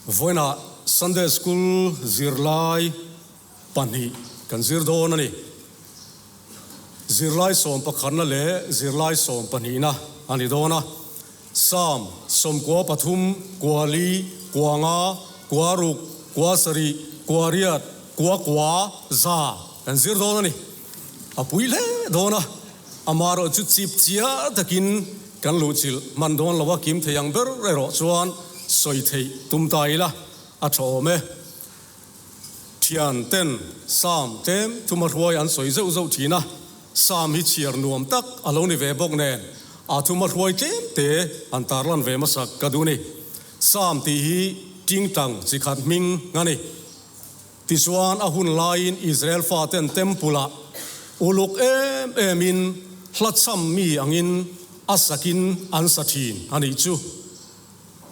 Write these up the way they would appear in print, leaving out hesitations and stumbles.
Vawiinah Sunday School zirlai pahnih kan zir dawn a ni. Zirlai sawm pakhatna leh zirlai sawm pahnihna a ni dawn a. Psalm 93, kuali, kuanga, kuaruk, kuasarih, kuariat, kuakua, za kan zir dawn a ni. A pui hle dawn a, amaherawh chu chip chiar takin kan luhchilh hman dawn lo a, kim thei ang ber erawh chuan sawi theih tum ta ila a tha awm e. Thian ten Psalm tlem thuma hruai an sawi zeuh zeuh thin a, Psalm hi chhiar nuam tak a lo ni ve bawk nen a thuma hruai tlem te an tarlan ve hmasak ka duh ni. Psalm tih hi tingtang chi khat hming a ni. Tichuan a hun laiin Israel faten Temple-ah uluk em emin hla cham mi angin a sakin an sa thin a nih chu.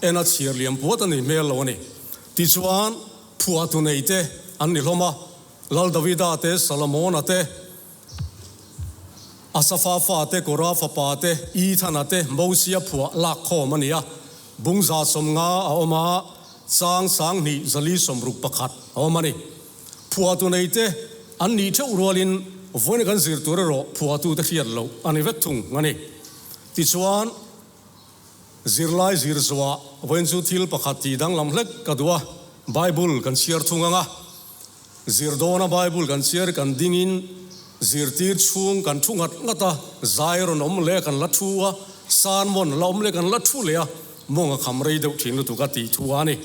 En a chhiar liam puat a ni hmel lo a ni. Tichuan phuahtu nei te an ni hlawm a, Lal Davida te, Solomona te, Asafa fa te, Kora fapa te, Ethana te, Mosia phuah lak khawm a ni a. Bungza 50 a awm a, chang 2461 a awm a ni. Phuahtu nei te an nih theuh rualin vawiin kan zir tur erawh phuahtu te hriat loh a ni vek thung a ni. Tichuan, zirlai zir zuah vawiin chu thil pakhat tih danglam hlek ka duh a, Bible kan chhiar thung ang a. Zir dawna Bible kan chhiar kan dingin zirtir chhung kan thu ngat ngat a, zai rawn awm leh kan la thu a, sermon la awm leh kan la thu leh a, mawng a kham rei deuh thin lutuk a tih thu a ni.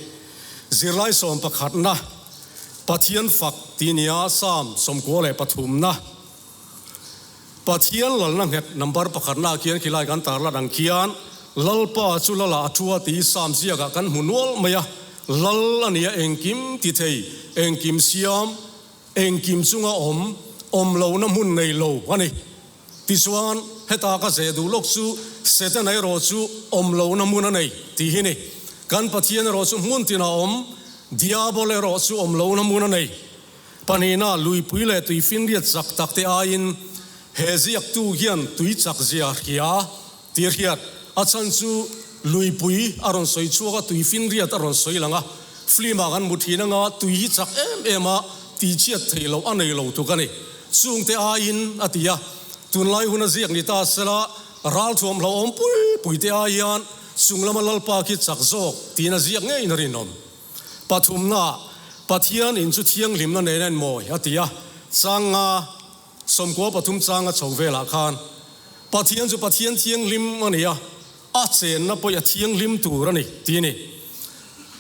Zirlai sawm pakhatna, Pathian fak tih nia Psalm 93na, Pathian lalna nghet number pakhatna ah khian khilai kan tarlan ang khian Lalpa chu Lala a thu a tih Psalm ziakah kan hmu nual mai a, Lal a nia engkim ti thei, engkim siam, engkim chunga awm, awm lohna hmun nei lo a ni. Tichuan, heta ka zeh duh lawk chu Setana erawh chu awm lohna hmun a nei tih hi ni. Kan Pathian erawh chu hmun tinah awm, Diabol erawh chu awm lohna hmun a nei. Pahnihna, luipui leh tuifinriat chak tak te aiin he ziaktu hian tui chak zia hria tih hriat. A chhan chu luipui a rawn sawi chhuak a, tuifinriat a rawn sawi lang a. Film ah kan hmu thin anga tui hi chak em em a, tihchhiat theih loh a nei lo tuk a ni. Chungte aiin a ti a, tunlai hun a ziak ni ta sela ralthuam hlauhawm pui pui te ai hian chung lama Lalpa khi chak zawk tiin a ziak ngeiin a rinawm. Pathumna, Pathian in chu thianghlimna nen a inmawi, a ti a. Chang nga, 93 changa chho velah khan, Pathian chu Pathian thianghlim a ni a, a chenna pawh a thianghlim tur a ni, tih a ni.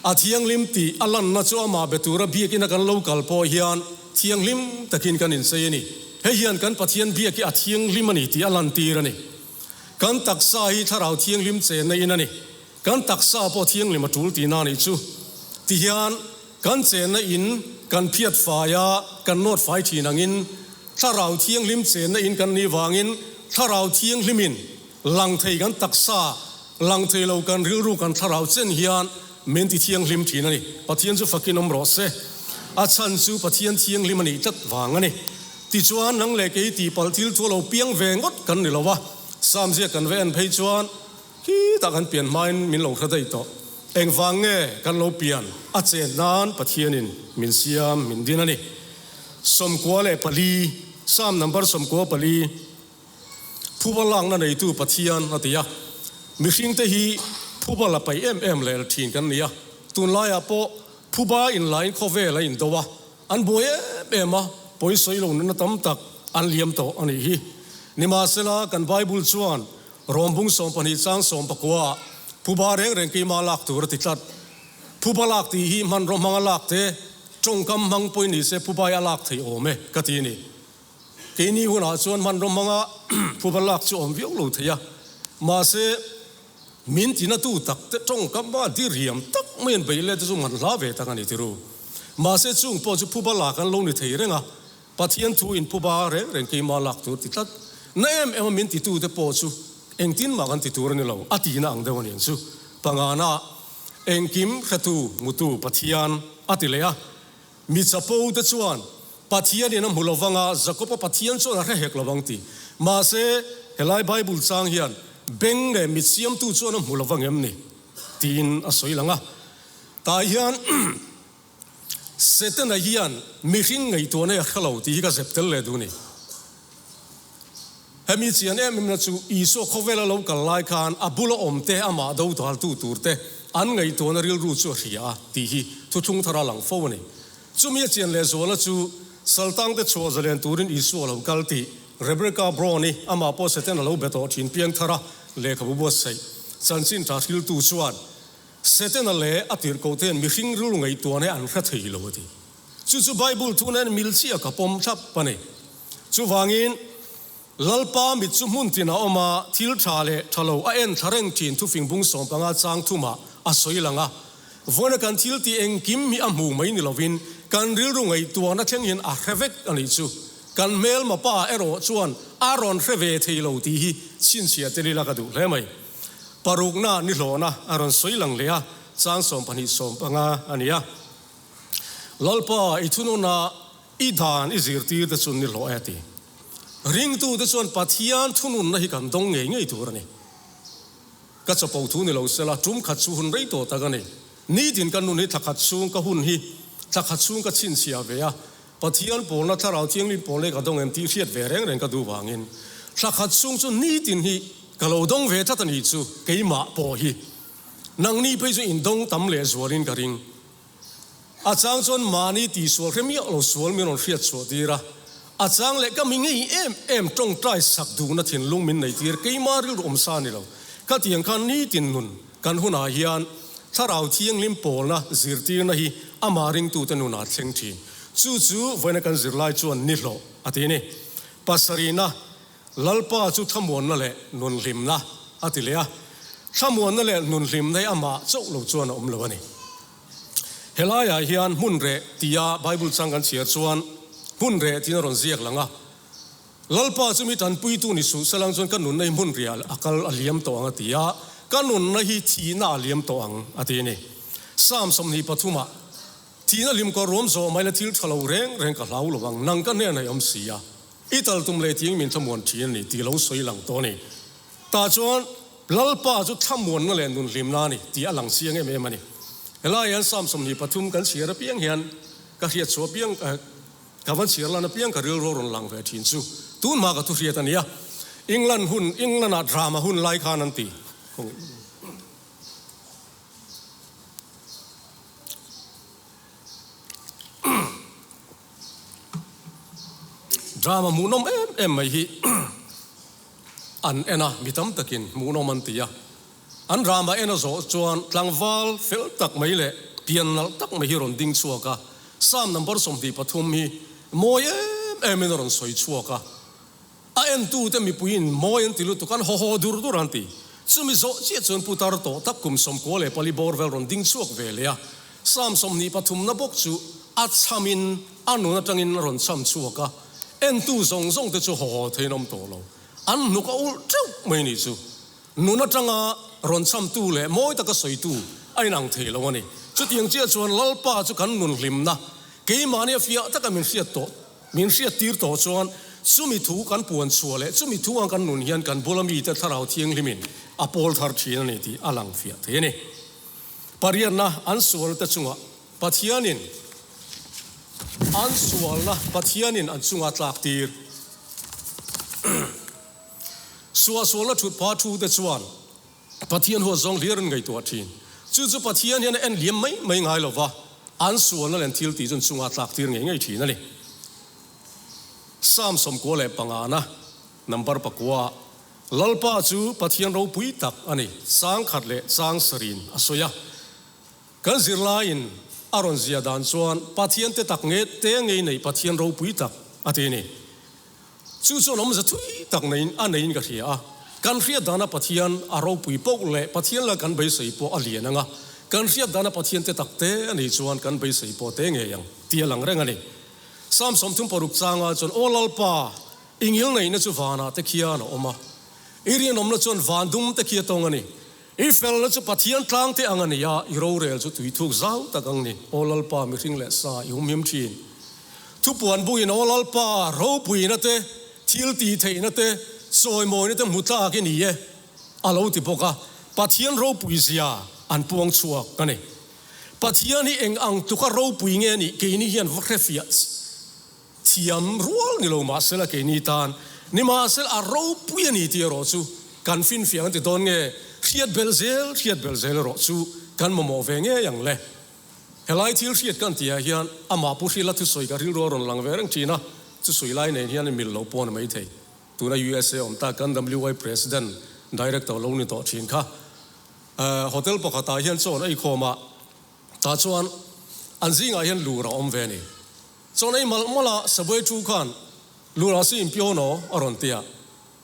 A thianghlim tih a lanna chu amah be tura biakina kan lo kal pawh hian thianghlim takin kan insei a ni. Hei hian kan Pathian biak hi a thianghlim a ni tih a lantir a ni. Kan taksa hi thlarau thianghlim chenna in a ni. Kan taksa pawh thianghlim a tul tihna anih chu. Tihian kan chenna in kan phiat fai a, kan nawt fai thin angin thlarau thianghlim chenna in kan nih vangin thlarau thianghlimin lang thei kan taksa, lang thei lo kan rilru kan thlarau chen hian min ti thianghlim thin a ni. Pathian chu fakin awm rawh se. A chhan chu Pathian thianghlim a nih tlat vang a ni. Tichuan nang leh kei tihpalh thil thu a lo piang ve ngawt kan ni lo a, Psalm ziak kan va en phei chuan, Khitah kan pian hmain min lo hre daih tawh. Engvang nge kan lo pian a chet nan Pathianin min siam min din a ni. 94, Psalm number 94, Phuba lakna neitu Pathian a ti a. Mihringte hi phuba la paih em em lel thin kan ni a. Tunlaiah pawh phuba inlain khawvel a indo a, an buai em em a, pawisawi lo nunna tam tak an liam tawh a nih hi. Nimahsela kan Bible chuan Rawmbung 12 chang 19 ah phuba reng reng keima lak tur a ti tlat. Phuba lak tih hi hmanraw hmanga lak te, tawngkam hmang pawhin ni se phuba hi a lak theih awm e ka ti a ni. Keini hunah chuan hmanraw hmanga phuba lak chu awm viau lo thei a, mahse min tinatu tak te tawngkam hmanga diriam tak mai an beih let te chu man hla ve tak a ni tiru. Mahse chung pawh chu phuba lak an lo ni thei reng a, Pathian thu in phuba reng reng keima lak tur ti tlat. Na em em a min titu te pawh chu engtin mah kan ti tur a ni lo, a tihna ang deuh a ni ang chu. Pangana, engkim hretu mutu Pathian a ti leh a. Mi chapo te chuan Pathian in a hmu lovang a, Jakob-a Pathian chuan a hre hek lovang ti. Mahse, helai Bible chang hian. Beng leh mit siamtu chuan a hmu lo vang em ni? tiin a sawi lang a. Tah hian Setana hian mihring ngaihtuahna hi a hre lo tih hi ka zep tel leh duh a ni. Hemi chian em emna chu Isua khawvela lo kal lai khan a bula awmte amah do daltu turte an ngaihtuahna rilru chu a hria a tih hi thuthlung thara lang fo a ni. Chumi a chian lehzualna chu Saltangte chhuah zalen turin Isua a lo kal tih Rebecca Brown-i amah pawh Satan a lo be tawh thin piangthara lehkhabu buatsaih chanchin tha hriltu chuan Setana leh a tirhkohte mihring rilru ngaihtuahna hi an hre thei lo a ti. Chu chu Bible thu nen mil chiah ka pawm thlap a ni. Chuvangin, Lalpa mit chu hmun tin a awm a, thil tha leh tha lo a en thla reng thin thufing bung 15 chang thumah a sawi lang a. Vawiina kan thil tih engkim hi a hmu mai ni lovin kan rilru ngaihtuahna thleng hian a hre vek a nih chu. Kan hmelma pa erawh chuan a rawn hre ve thei lo tih hi chhinchhiah tel ila ka duh hle mai. Parukna ni hlawhna a rawn sawi lang leh a, chang 12 15 a ni a. Lalpa, i thununa i dan i zirtir te chu ni hlawh e a ti. Ringtute chuan Pathian thununna hi kan dawng ngei ngei tur a ni. Ka chapo thu ni lo sela, tum khat chu hun rei tawh tak a ni. Nitin ka nun hi thla khat chhung ka hun hi thla khat chhung ka chhinchhiah ve a, Pathian pawlna Thlarau Thianghlim pawl leh ka dawng em tih hriat ve reng reng ka duh vangin thla khat chhung chu nitin hi ka lo dawng ve tlat a ni chu keimah pawh hi nangni phei chu indawng tam leh zualin ka ring. A chang chuan mahni tihsual hre miah lo sual min rawn hriat chhuah tir a, a chang leh ka mi ngei em em tawngtai sak duhna thinlung min nei tir keimah rilru awm sa ni lo. Khatiang khan nitin nun kan hunah hian Thlarau Thianghlim pawlna zirtirna hi amah ringtute nunah thleng thin. Chu chu vawiina kan zirlai chuan ni hlawh a ti a ni. Pasarihna, Lalpa chu thlamuanna leh nunhlimna a ti leh a. Thlamuanna leh nunhlimna hi amah chauh lo chuan a awm lo a ni. Helaiah hian hmun reh tia Bible chang kan chhiar chuan hmun reh tiin a rawn ziak lang a. Lalpa chu mi tanpuitu ni suh selang chuan ka nunna hi hmun riah a kal a liam tawh ang a ti a, ka nunna hi thihna a liam tawh ang a ti a ni. Psalm 23 ah, Thihna hlim kawr ruam zawh mai la thil tha lo reng reng ka hlau lo ang, nang ka hnenah i awm si a, i tal tum leh tiang min thlamuan thin a ni tih lo sawi lang tawh a ni. Tah chuan Lalpa chu thlamuanna leh nun hlimna a ni tih a lang chiang em em a ni. Helai hian Psalm 23 kan chhiar apiang hian ka hriat chhuah apiang, Ka van chhiar lan apiang ka rilru a rawn lang ve thin chu tun hma ka thu hriat a nia. England hun, England ah drama hun lai khan an ti. Drama hmuhnawm em em mai hi an en a, mi tam takin hmuhnawm an ti a. An drama en a zawh chuan tlangval fel tak mai leh pian nalh tak mai hi rawn ding chhuak a, Psalm number 23 hi mawi em em in a rawn sawi chhuak a. A entute mipuiin mawi an ti lutuk, an haw haw dur dur an ti. Chumi zawh chiah chuan putar tawh tak kum 94 bawr vel rawn ding chhuak ve leh a, Psalm 23 na bawk chu a chhamin a nun atangin a rawn chham chhuak a, entu zawng zawng te chu haw haw theiin awm tawh lo, an hnuk a ulh teuh mai ni chu. Nun atanga rawn chhamtu leh mawi taka sawitu a inang thei lo a ni. Chutiang chiah chuan Lalpa chu kan nun hlimna, keimahni a fiah taka min hriat tawh, min hriat tir tawh chuan chumi thu kan puan chhuah leh chumi thu ang kan nun hian kan bula mite Thlarau Thianghlimin a pawl thar thin a ni tih a lang fiah thei a ni. Pariatna, an sualte chungah Pathianin an sualna Pathianin an chunga tlak tir. Suahsualna thut pha thu te chuan Pathian huat zawng hlir an ngaihtuah thin. Chu chu Pathian hian a en liam mai mai ngai lo va, an sualna leh thil tih chu an chungah tlak tir ngei ngei thin a ni. Psalm 95 na number pakua, Lalpa chu Pathian ropui tak a ni, chang khat leh chang sarin a sawi a. Kan zirlaiin a rawn zia dan chuan Pathian te tak nge te ngei nei Pathian ropui tak a ti a ni. Chu chuan awmze thui tak neiin a neiin ka hria a, kan hriat dana Pathian a ropui poh leh Pathian la kan beisei pawh a lian ang a, kan hriat dana Pathian te tak te a nih chuan kan beisei pawh te ngei ang tih a lang reng a ni. Psalm 36 changa chuan, Aw Lalpa, i ngilneihna chu vanah te khian a awm a, i rinawmna chuan van dum te khi a tawng a ni. I felna chu Pathian tlang te ang a ni a, i rorel chu tui thuk zau tak ang ni, Aw Lalpa, mihring leh sa i humhim thin. Thupuan buin, Aw Lalpa, ropuina te, thil tih theihna te, sawimawina te hmu tlak i ni e. a lo ti bawk a, Pathian ropui zia an puang chhuak a ni. Pathian hi eng ang tluka ropui nge nih keini hian va hrefiah thiam rual ni lo mahsela keini tan nimahsela a ropui a ni tih erawh chu kan finfiah an ti dawn nge hriat belh zel hriat belh zel erawh chu kan mamawh ve ngei ang le. Helai thil hriat kan tihah hian amah Pu Hrila thusawi ka rilru a rawn lang ve reng thin a, chusawi lai nen hian i mil lo pawh a ni maithei. Tuna USA awm tak kan WY President Director lo ni tawh thin kha hotel pakhatah hian chawn a ikhawm a, tah chuan an zingah hian lur a awm ve a ni. Chawn ei malh malh a, Subway thu khan lur ah si inpiawn aw a rawn ti a,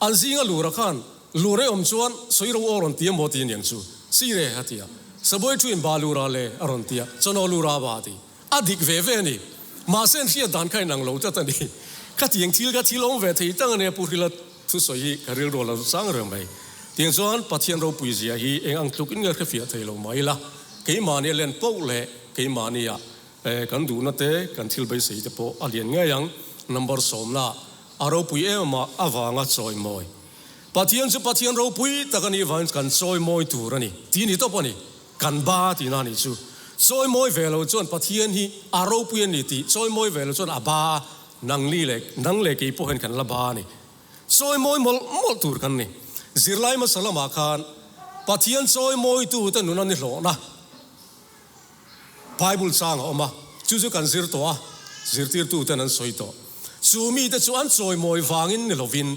an zinga lura khan lur ei awm chuan sawi ro aw rawn ti emaw ti aniang chu, sir e a ti a, Subway thu in ba lur ah le a rawn ti a, chawn aw lur ah ba a ti. A dik ve ve a ni. Mahse an hriat dan kha inang lo tlat a ni. Khatiang thil kha thil awm ve thei tang a nia Pu Hrila thusawi hi ka rilru a lo chang reng mai. Tiang chuan Pathian ropui zia hi eng ang tluk in nge hrefiah thei lo mai ila, keimahni a len poh leh keimahni ah kan duhna te kan thil beisei te pawh a lian ngei ang. Number sawmna a ropui em a avanga chawimawi. Pathian chu Pathian ropui tak a nih vangin kan chawimawi tur a ni tih ni tawp a ni. Kan ba tihna a nih chu. Chawimawi ve lo chuan Pathian hi a ropui a ni tih chawimawi ve lo chuan a ba nang li leh nang leh kei pawh hian kan la ba a ni. Chawimawi mawlh mawlh tur kan ni. Zirlai hmasa lamah khan Pathian chawimawitu te nun a ni hlawhna Bible chang a awm a, chu chu kan zir tawh a, zirtirtu ten an sawi tawh. Chu mite chu an chawimawi vangin ni lovin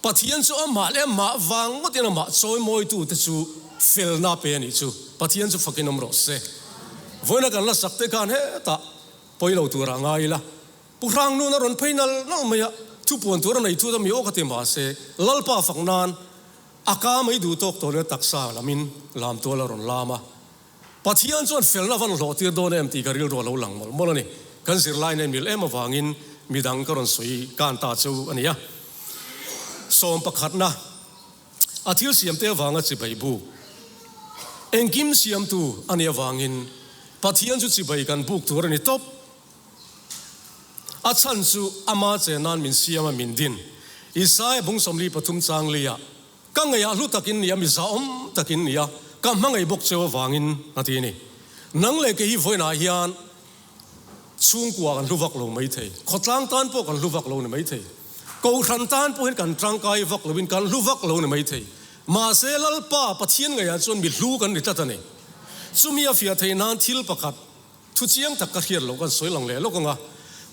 Pathian chu amah leh amah vang ngawtin amah chawimawitute chu felna pe a nih chu. Pathian chu fakin awm rawh se. Vawiina kan la sak te khan hetah pawi lo turah ngai ila. Pu Hrang nun a rawn phei nal nal mai a, thupuan tur a nei thut a mi aw ka ti mahse Lalpa fak nan a ka mai duh tawk tawh leh taksa lamin lam tual a rawn lam a. Pathian chuan felna van hlawh tir dawn em tih ka rilru a lo lang mawlh mawlh a ni. Kan zirlai nen mil em avangin midang ka rawn sawi kan ta chu a ni a. Sawm pakhatna, a thil siamte avanga chibai buk. Engkim siamtu a nih avangin Pathian chu chibai kan buk tur a ni tawp. A chhan chu ama che nan min siam a min din. Isaiah bung 43 chang liah Ka ngeiah hlu takin nia, mi zahawm takin nia, ka hmangaih bawk cheu avangin a ti a ni. Nang leh kei hi vawiinah hian chhungkua kan hlu vak lo maithei, khawtlang tan pawh kan hlu vak lo ni maithei, kohhran tan pawhin kan tangkai vak loin kan hlu vak lo ni maithei. Mahse Lalpa Pathian ngeiah chuan mi hlu kan ni tlat a ni. Chumi a fiah theih nan thil pakhat Thu chiang tak ka hriat loh kan sawi lang leh lawk ang a,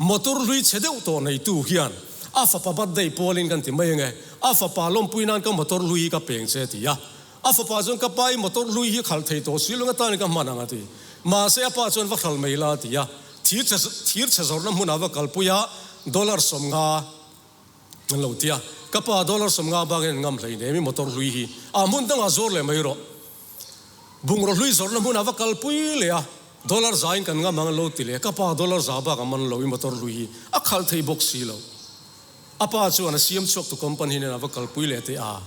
motor hlui chhe deuh tawh neitu hian a fapa birthday pawlin kan ti mai ang e, a fapa lawmpui nan ka motor hlui hi ka peng che a ti a, a fapa chuan ka pa i motor hlui hi khalh thei tawh si lung atan ka hman ang a ti, mahse a pa chuan va hral mai la a ti a, thir chhe thir chhe zawrhna hmunah va kalpui a dollar 50 an lo ti a, ka pa dollar 50 bangin an ngam hleinem i motor hlui hi a hmun dangah zawr leh mai rawh. Bungraw hlui zawrhna hmunah va kalpui leh a, dollar za in kan ngam ang lo ti leh, ka pa dollar za bak a man lo i motor hlui hi a khalh thei bawk si lo. A pa chuan a siam chhuak tu company hnenah va kalpui leh teh a,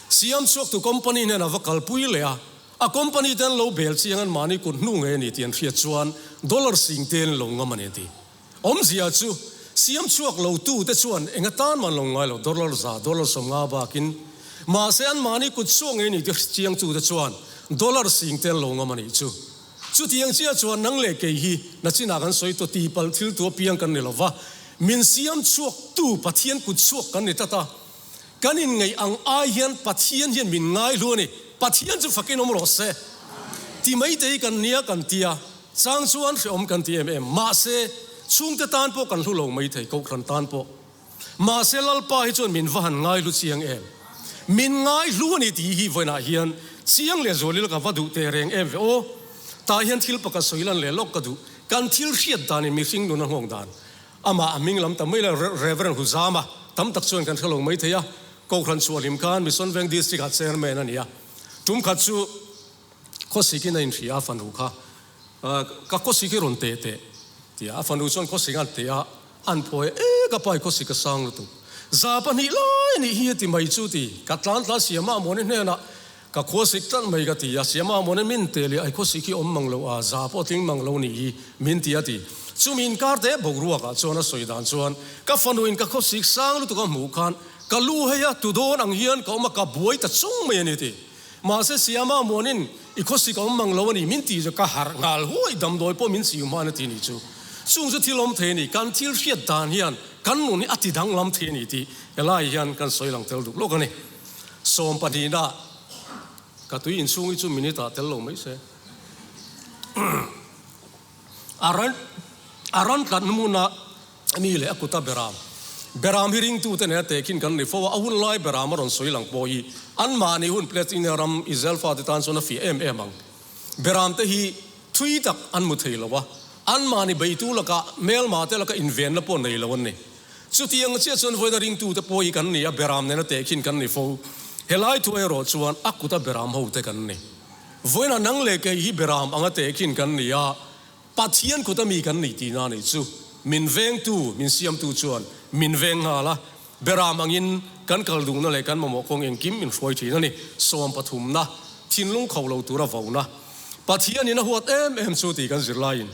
siam chhuak tu company hnenah va kalpui leh a, a company te an lo bel chiang an mahni kut hnu ngei a ni tih an hriat chuan dollar sing te an lo ngam a ni a ti. Awmzia chu siam chhuak lo tu te chuan eng atan man lo ngai lo, dollar za, dollar 50 bakin. Mahse an mahni kut chhuak ngei ni te chiang tu te chuan dollar sing te an lo ngam a nih chu. Chutiang chiah chuan nang leh kei hi nachinah kan sawi tawh tihpalh thil tu apiang kan ni lo va, min siam chhuak tu Pathian kut chhuak kan ni tlat a. Kan inngaih ang ai hian Pathian hian min ngai hlu a ni. Pathian chu fakin awm rawh se. Ti mai te hi kan nia kan tia. Chang chuan hreawm kan ti em em. Mahse, chhungte tan pawh kan hlu lo mai thei, Kohhran tan pawh. Mahse, Lalpa hi chuan min va han ngai hlu chiang em. Min ngai hlu a ni tih hi vawiinah hian chiang leh zualil ka va duh teh reng em ve aw. Tah hian thil pakhat sawi lan leh lawk ka duh. Kan thil hriat danin mihring nun a nghawng dan. Amah a hming lam ta mai la Rev. Huzama tam tak chuan kan hre lo mai thei a. Kohhran chhuahlim khan Mission Veng District ah Chairman a ni a. Tum khat chu Khawsikin a inhria a fanu kha ka khawsik hi rawn teh teh tia a fanu chuan khawsik an teh a an phawi a e ka pa i khawsik a sang lutuk za pahnih lai anih hi a ti mai chu ti ka tlan tla siama a mawni hnenah ka khawsik tlat mai ka ti a siama a mawni min teh leh a i khawsik hi awm mang lo a za pawh tling mang lo nih hi min ti a ti chumi inkar te boruakah chuan a sawi dan chuan ka fanu in ka khawsik sang lutuk a hmuh khan ka lu hei a tu dawn ang hian ka awm a ka buai ta chung mai a ni ti. Mahse Siama muanin i khawsik a awm mang lo a ni, min tih chu ka harh nghal huai, damdawi pawh min siu hman a ti ni chu. Chung chu thil awm thei a ni, kan thil hriat dan hian kan nun hi a ti danglam thei a ni tih helai hian kan sawi lang tel duk lawk a ni. Sawm pahnihna ka tui inchhung hi chu minute ah tel lo mai se. A ran a ran tlat hmuna mi leh a kuta beram beram hi ringtute nena tehkhin kan ni fo a, a hun lai beram a rawn sawi lang pawh hi anmahni hun Palestine ram Israel fate tan chuan a fiah em em ang. Beram te hi thui tak an mu thei lo a, anmahni beitu laka hmelma te laka invenna pawh nei lo an ni. Chutiang chiah chuan vawiina ringtute pawh hi kan ni a, beram nena tehkhin kan ni fo. Helai thu erawh chuan a kuta beram hote kan ni. Vawiinah nang leh kei hi beram anga tehkhin kan ni a, Pathian kut ami kan nih tihna nih chu min vengtu, min siamtu chuan min veng nghal a, beram angin kan kal duhna leh kan mamawh kawng engkim min hruai thin a ni. Sawm pathumna, thinlung kho lo tura vona. Pathianin a huat em em chu tih kan zir laiin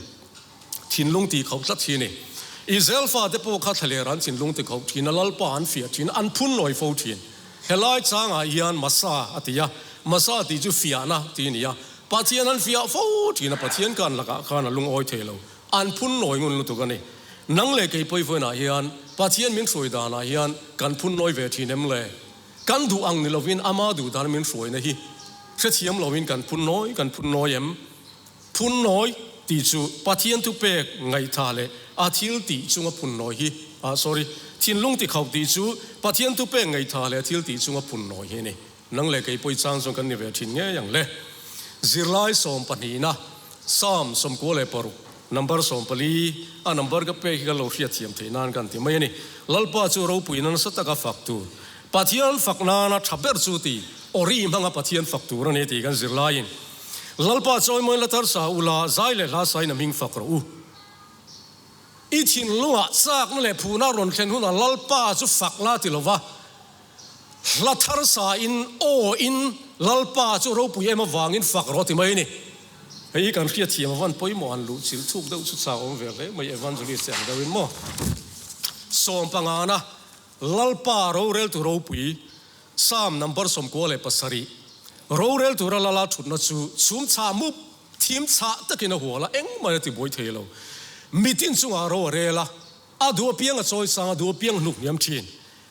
thinlung tih khauh tlat hi a ni. Israel fate pawh kha thlaler an thinlung ti khauh thin a, Lalpa an fiah thin a, an phun nawi fo thin. Helai changah hian Masa a ti a, Masa tih chu fiahna tih a ni a, Pathian an fiah fo thin a, Pathian kan lakah khan a lungawi thei lo, an phun nawi ngun lutuk a ni. Nang leh kei pawivawiinah hian Pathian min hruai danah hian kan phun nawi ve thin em le? Kan duh ang ni lovin ama duh dan min hruaina hi hrethiam lovin kan phun nawi kan phun nawi em? Phun nawi tih chu Pathian thupek ngaihtha leh a thil tih chunga phun nawi hi, ah sorry, thinlung tikhauh tih chu Pathian thupek ngaihtha leh a thil tih chunga phun nawi hi a ni. Nang leh kei pawh i chang chuan kan ni ve thin ngei ang le. Zirlai sawm pahnihna, Psalm 96, number 14, a number ka pek hi kan lo hriatthiam theih nan kan ti mai a ni. Lalpa chu ropuina nasa taka fak tur, Pathian fak nana tha ber chu ti, awri hmanga Pathian fak tur a ni tih kan zirlaiin Lalpa chawimawi la tar sa ula, zai leh hla sain a hming fak rawh u. I thinlungah chakna leh phuna rawn thlen hunah Lalpa chu fak la ti lova, hla thar sain aw in Lalpa chu ropui em avangin fak rawh ti mai a ni. Hei hi kan hriatthiam avan pawimawh han luh chilh thuk deuh chu chak awm ve hle mai Evangelist te ang deuhin maw. Sawmpangana Lalpa roreltu ropui Psalm number 97, Rorel tura lala thutna chu chhum chhah mup, thim chhah takin a hual a, engmah a ti buai thei lo. Mitin chungah ro a rel a, a duh apiang a chawi sang, a duh apiang hnuk hniam thin.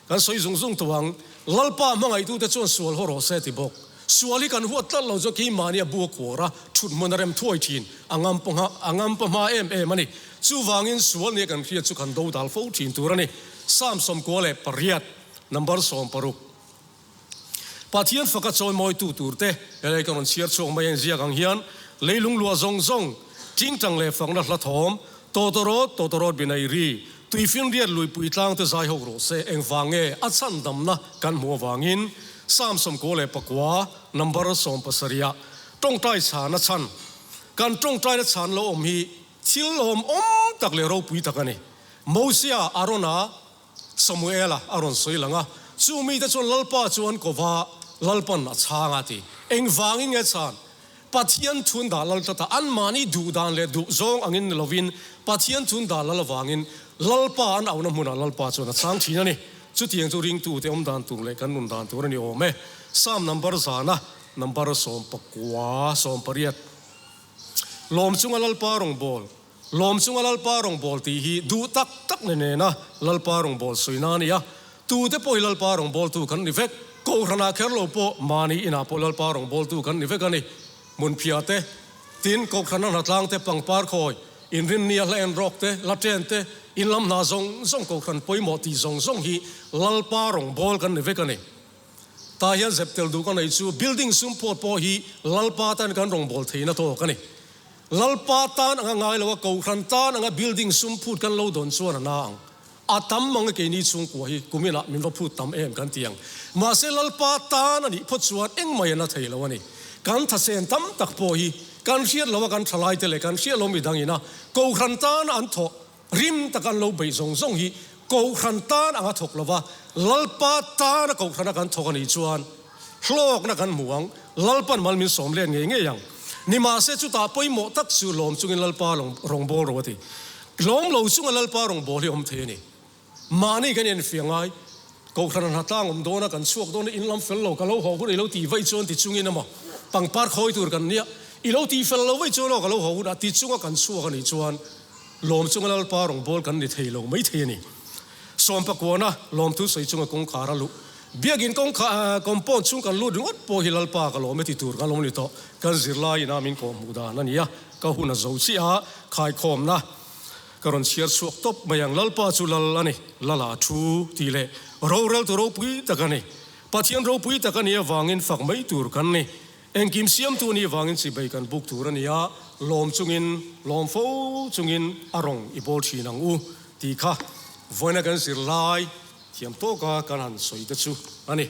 Kan sawi zung zung tawh ang, Lalpa hmangaihtute chuan sual haw rawh se ti bawk. Sual hi kan huat tlat lo chu keimahni a bu a khuar a, thut hmun a rem thuai thin, a ngam pawh a ngam pawh hma em em a ni. Chuvangin sual nia kan hriat chu kan dodal fo thin tur a ni. Psalm 98. Number 60. Pathian faka chawimawitu turte helai ka rawn chhiar chhuak mai a inziak ang hian leilung luah zawng zawng, tingtang leh fakna hla thawm, tawtawrawt tawtawrawt binai ri, tuifinriat luipui tlangte zai hawk rawh se, engvang nge a chhandamna kan hmuh avangin Psalm 99 number 70 ah tawngtai chhana chhan kan tawngtaina chhan lo awm hi thil lawmawm tak leh ropui tak a ni. Mosia, Arona, Samuela a rawn sawi lang a, chu mite chuan Lalpa chu an ko va, Lalpan a chhang a ti. Engvangin nge chhan? Pathian chhun dah lal tlat a, anmahni duh dan leh duh zawng angin ni lovin Pathian chhun dah lal avangin Lalpa an auhna hmunah Lalpa chuan a chhang thin a ni. Chutiang chu ringtute awm dan tur leh kan nun dan tur a ni awm e. Psalm number zana number 19, 18. Lawm chunga Lalpa rawngbâwl. Lawm chunga Lalpa rawngbâwl tih hi duh tak tak ne nena Lalpa rawngbâwl sawi na a ni a. Tute pawh hi Lalpa rawngbâwltu kan ni vek. Kohhranah kher lo pawh mahni inah pawh Lalpa rawngbâwltu kan ni vek a ni. Hmunphiah te, tin kohhrana hnatlang te, pangpar khawi, inrinnia hla en rawk te, la chen te, in lam hna zawng zawng kohhran pawimawh tih zawng zawng hi Lalpa rawngbâwl kan ni vek a ni. Tah hian zep tel duh ka nei chu building sum phawt pawh hi Lalpa tan kan rawngbâwl theihna tawk a ni. Lalpa tan anga ngai lo a, Kohhran tan anga building sum phut kan lo dawn chuan a na ang. A tam mang e keini chhungkua hi kum inah min va phut tam em kan ti ang. Mahse Lalpa tan a nih phawt chuan engmah in a thei lo a ni. Kan thasen tam tak pawh hi kan hriat lo a kan thalai te leh kan hriat lo midang ina Kohhran tan an thawh rim taka an lo beih zawng zawng hi Kohhran tan anga thawk lo va, Lalpa tan a Kohhrana kan thawk a nih chuan hlawkna kan hmu ang, Lalpan mal min sawm let ngei ngei ang. Nimahse chutah pawimawh tak chu lawm chungin Lalpa rawngbâwl ro a ti. Lawm lo chunga Lalpa rawngbâwl hi awm thei a ni. Mahni kan infiah ngai. Kohhran hna tlang awm dawn a, kan chhuak dawn a, in lam fel lo, ka lo haw hun i lo tih vaih chuan ti chungin emaw, pangpar khawi tur kan nia, i lo tih fel lo vaih chuan aw ka lo haw hun a ti chunga kan chhuak a nih chuan lawm chunga Lalpa rawngbâwl kan ni thei lo mai thei a ni. Sawmpakuana lawmthu sawi chunga kawngkhar a luh. Biakin kawngkhar compound chhung kan lut ringawt pawh hi Lalpa ka lawm e ti tur kan lo ni tawh. Kan zirlai ina min kawhhmuh dan a ni a, ka hun a zo chiah a, khaikhawmna. Ka rawn chhiar chhuak tawp mai ang, Lalpa chu Lal a ni, Lala thu tih leh roreltu ropui tak a ni. Pathian ropui tak a nih avangin fak mai tur kan ni. Engkim siamtu a nih avangin chibei kan buk tur a ni a, lawm chungin, lawm fo chungin a rawng i bawl thin ang u tih kha vawiina kan zirlai thiam tawka kan han sawi te chu a ni.